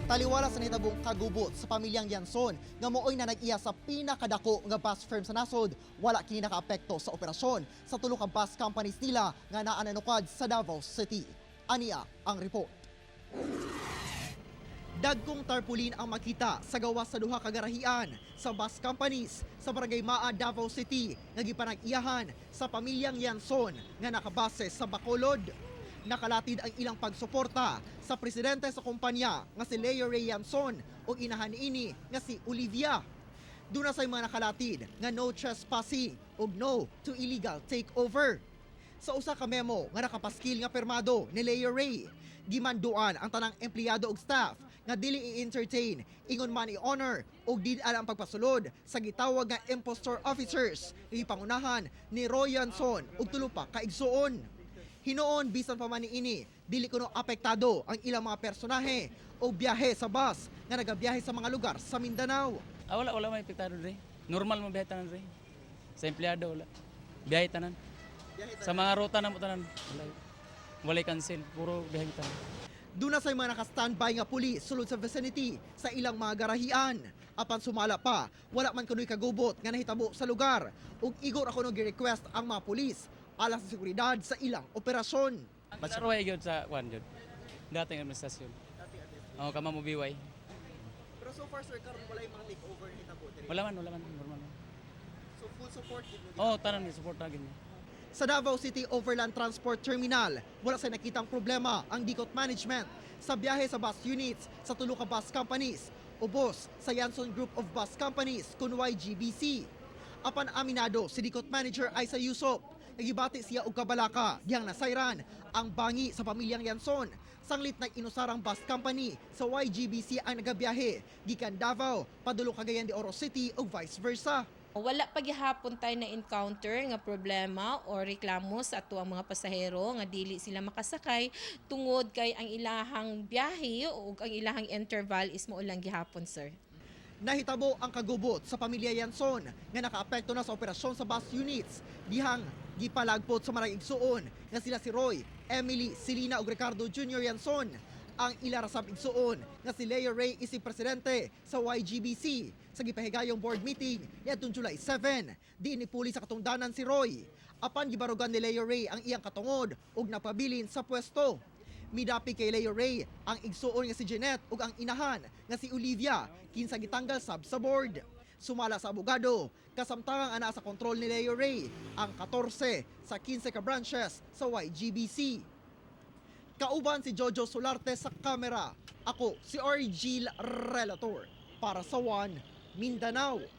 Taliwala sa nahitabong kagubot sa pamilyang Yanson nga mooy na nag-iya sa pinakadako nga bus firm sa nasod, wala kini nakaapekto sa operasyon sa tulo ka bus companies nila nga naa nanukad sa Davao City. Ania ang report. Dagkong tarpaulin ang makita sa gawas sa duha ka garahian sa bus companies sa Barangay Maa, Davao City nga gipanag-iyahan sa pamilyang Yanson nga nakabase sa Bacolod. Nakalatid ang ilang pagsuporta sa presidente sa kumpanya nga si Leo Ray Yanson ug inahan niini nga si Olivia. Duna say mga nakalatid nga "No trespassing" ug "No to illegal takeover." Sa usa ka memo nga nakapaskil nga permado ni Leo Ray, gimanduan ang tanang empleyado ug staff nga dili i-entertain, ingon man i-honor ug did-an ang pagpasulod sa gitawag nga impostor officers nga gipangunahan ni Roy Yanson ug tulo pa ka igsuon. Hinuon, bisan pa man niini, dili kuno apektado ang ilang mga personahe o biyahe sa bus nga nagabiyahe sa mga lugar sa Mindanao. Ah, wala, wala may apektado dre. Normal mo biyahe tanan dre. Sa empleyado, wala. Biyahe tanan. Sa mga ruta na mo tanan. Wala. Walay cancel. Puro biyahe tanan. Duna say mga naka-standby nga pulis sulod sa vicinity sa ilang mga garahian. Apan sumala pa, wala man kuno'y kagubot nga nahitabo sa lugar ug igor ako nung gi-request ang mga pulis alang sa seguridad sa ilang operasyon. Ang gyud sa kwan gyud. Dating administrasyon. Oh, kama mo biway. Pero so far, sir, karon wala yung mga takeover nahitabo diri? Wala man, wala man, normal man. So full support gid mo? Oh, tanan support na gid. Sa Davao City Overland Transport Terminal, wala say nakitang problema ang DICOT management sa biyahe sa bus units sa tulo ka bus companies, ubos sa Yanson Group of Bus Companies kun YGBC. Apan aminado si DICOT manager Isa Yusop, nagibati siya og kabalaka dihang nasayran ang bangi sa pamilyang Yanson sanglit na inusarang bus company sa YGBC ang nagabiyahe gikan Davao padulong Cagayan de Oro City ug vice versa. Wala pa gihapon tayo na encounter nga problema or reklamo sa ato ang mga pasahero nga dili sila makasakay tungod kay ang ilahang biyahe o ang ilahang interval is mao lang gihapon, sir. Nahitabo ang kagubot sa pamilya Yanson nga nakaapekto na sa operasyon sa bus units dihang gipalagpot sa marang igsuon nga sila si Roy, Emily, Selina ug Ricardo Jr. Yanson. Ang ila ra sab igsuon nga si Leo Ray isip presidente sa YGBC sa gipahigayong board meeting niadtong July 7. Diin nipuli sa katungdanan si Roy. Apan gibarugan ni Leo Ray ang iyang katungod ug napabilin sa pwesto. Midapi kay Leo Ray ang igsuon nga si Jeanette ug ang inahan nga si Olivia, kinsa gitanggal sab sa board. Sumala sa abogado, kasamtangang anaa sa kontrol ni Leo Ray ang 14 sa 15 ka branches sa YGBC. Kauban si Jojo Solarte sa kamera. Ako si Argil Relator para sa One Mindanao.